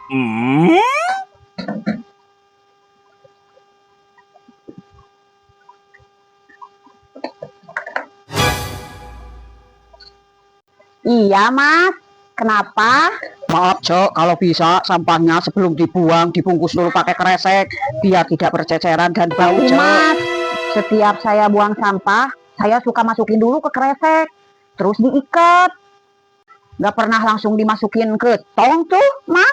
Iya, Mas. Kenapa? Maaf, Cok, kalau bisa sampahnya sebelum dibuang dibungkus dulu pakai kresek biar tidak berceceran dan bau, Tapi, Cok. Mas, setiap saya buang sampah, saya suka masukin dulu ke kresek, terus diikat. Gak pernah langsung dimasukin ke tong tuh, Mas.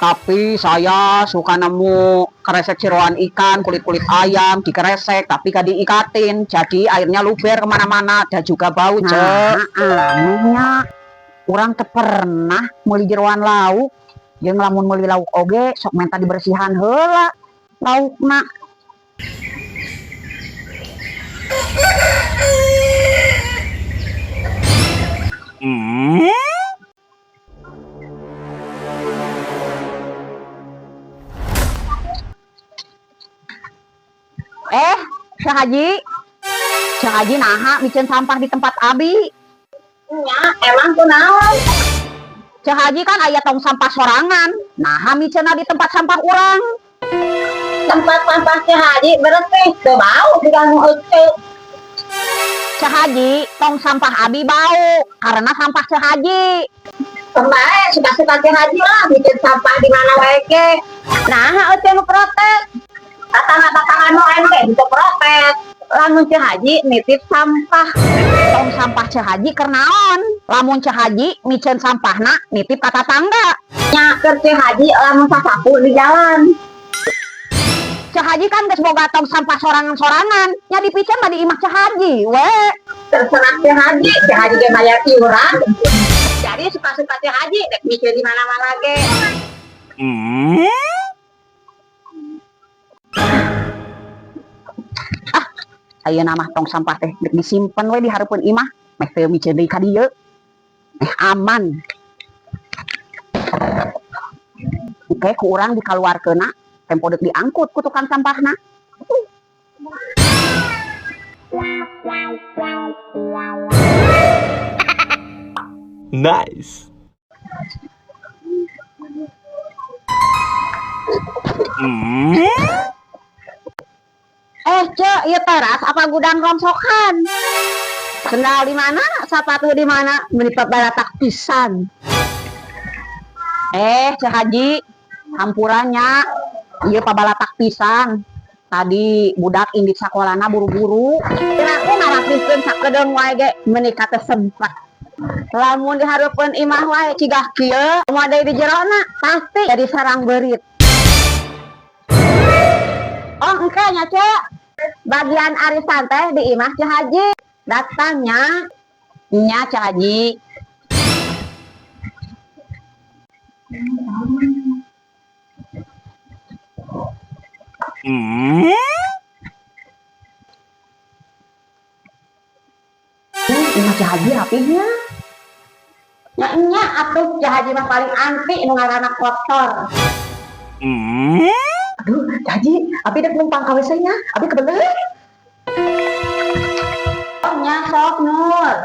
Tapi saya suka nemu kresek jeroan ikan, kulit-kulit ayam di kresek, tapi gak diikatin. Jadi airnya luber kemana-mana dan juga bau, Cok. Nah, anehnya urang teu pernah meuli jeroan lauk. Jeung lamun meuli lauk oge sok menta dibersihan heula laukna. Eh, Syekh Haji. Syekh Haji, naha miceun sampah di tempat abi? Nya, emang kunaon? Ceu Haji kan aya tong sampah sorangan. Naha miceunna di tempat sampah urang? Tempat sampah Ceu Haji bersih, teu bau diganggu ece. Ceu Haji, tong sampah abi bau karena sampah Ceu Haji. Kemarin suka-suka Ceu Haji lah bikin sampah di mana wae ge. Nah, ece nu protes. Tetangga-tetangga nu anu ge bisa protes. Lamun Ceu Haji nitip sampah. Tong sampah Ceu Haji keur naon? Lamun Ceu Haji miceun sampahna nitip ka tatangga. Nya, keur Ceu Haji lamun sasapu di jalan. Ceu Haji kan geus boga tong sampah sorangan-sorangan. Nya dipiceun mah di imah Ceu Haji we. Terserah Ceu Haji, Ceu Haji ge bayar iuran. Jadi suka-suka Ceu Haji dek miceun di mana-mana ge. Ayeuna mah tong sampah teh dek disimpen we di hareupeun imah, meh teu miceun deui ka dieu. Meh aman. Oke, ku urang dikaluarkeunna, tempo dek diangkut ku tukang sampahna. Nice. Eh, Cek, ieu teras apa gudang rongsokan? Sendal di mana? Sepatu di mana? Meni baratak pisan. Eh, Ceu Haji, hampura nya, ieu pabalatak pisan. Tadi budak indit sakolana buru-buru. Kira aku ngarapihkeun sakedeung wae ge meuni teu sempat. Lamun dihareupeun imah wae cigah kieu, moal deui di jerona, pasti jadi sarang beurit. Oh, engke nya, Cek. Bagian arisan teh di imah Ceu Haji. Datangnya nya, Ceu Haji. Imah Ceu Haji rapihnya. Nya nya atuh, Ceu Haji mah paling anti nu ngaranna kotor. Aduh, Ceu Haji, abi dek numpang ka WC nya, abi kebelet. Oh, nya sok, Nur.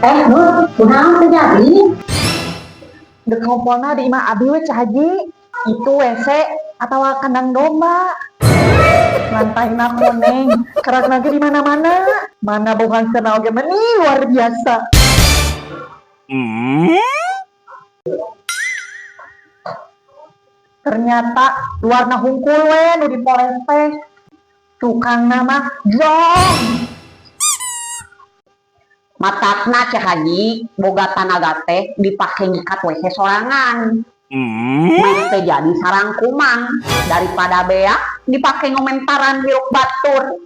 Eh, Nur, kunaon terjadi? Dek ngompolna di imah abi we, Ceu Haji. Itu WC atau kandang domba. Lantainya koneng, kerak lagi di mana-mana. Mana bau hangsana oge meni luar biasa. Ternyata luarna hungkul we nu dipoles teh. Tukangna mah zonk. Matakna Ceu Haji boga tanaga teh dipake nyikat WC sorangan. Meh teh jadi sarang kumang, daripada beak dipake ngomentaran hiruk batur.